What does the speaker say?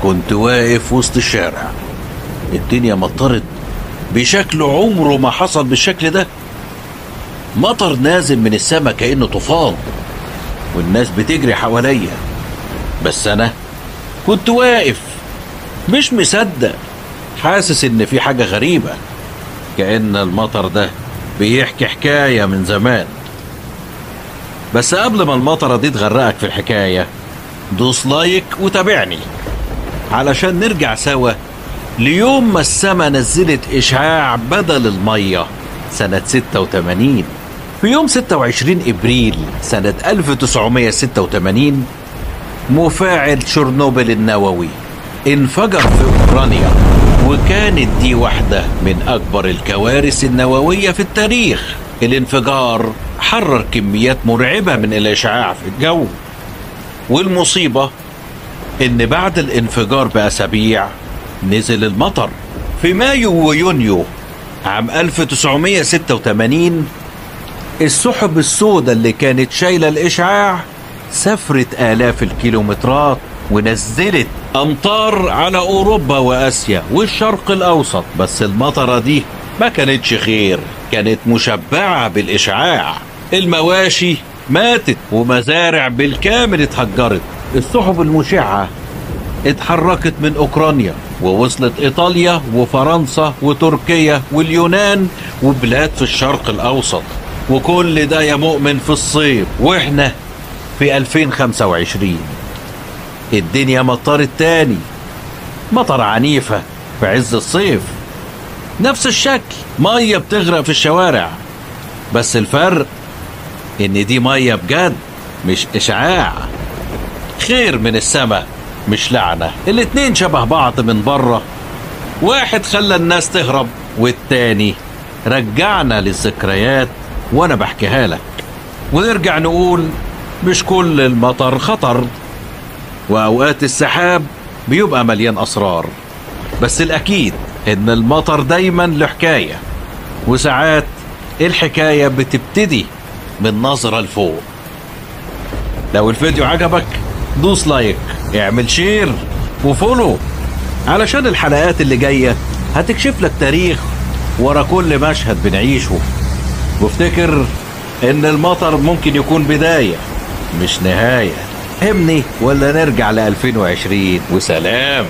كنت واقف وسط الشارع، الدنيا مطرت بشكل عمره ما حصل بالشكل ده. مطر نازل من السما كأنه طوفان، والناس بتجري حواليا، بس أنا كنت واقف مش مصدق، حاسس إن في حاجة غريبة، كأن المطر ده بيحكي حكاية من زمان. بس قبل ما المطرة دي تغرقك في الحكاية، دوس like وتابعني علشان نرجع سوا ليوم ما السما نزلت إشعاع بدل المية سنة 86. في يوم 26 إبريل سنة 1986 مفاعل تشيرنوبل النووي انفجر في أوكرانيا، وكانت دي واحدة من أكبر الكوارث النووية في التاريخ. الانفجار حرر كميات مرعبة من الإشعاع في الجو، والمصيبة إن بعد الانفجار بأسابيع نزل المطر. في مايو ويونيو عام 1986 السحب السوداء اللي كانت شايلة الإشعاع سافرت آلاف الكيلومترات ونزلت أمطار على أوروبا وآسيا والشرق الأوسط. بس المطرة دي ما كانتش خير، كانت مشبعة بالإشعاع. المواشي ماتت ومزارع بالكامل اتهجرت. السحب المشعة اتحركت من أوكرانيا ووصلت إيطاليا وفرنسا وتركيا واليونان وبلاد في الشرق الأوسط، وكل ده يا مؤمن في الصيف، وإحنا في 2025. الدنيا مطرت تاني، مطر عنيفة في عز الصيف، نفس الشكل، مية بتغرق في الشوارع، بس الفرق إن دي مية بجد مش إشعاع. خير من السما مش لعنة، الاتنين شبه بعض من بره، واحد خلى الناس تهرب والتاني رجعنا للذكريات وانا بحكيها لك. ونرجع نقول مش كل المطر خطر، واوقات السحاب بيبقى مليان اسرار، بس الاكيد ان المطر دايما له حكاية، وساعات الحكاية بتبتدي من نظرة لفوق. لو الفيديو عجبك دوس like، اعمل share و follow علشان الحلقات اللي جاية هتكشف لك تاريخ ورا كل مشهد بنعيشه. وافتكر ان المطر ممكن يكون بداية مش نهاية. همني ولا نرجع ل 2020؟ وسلام.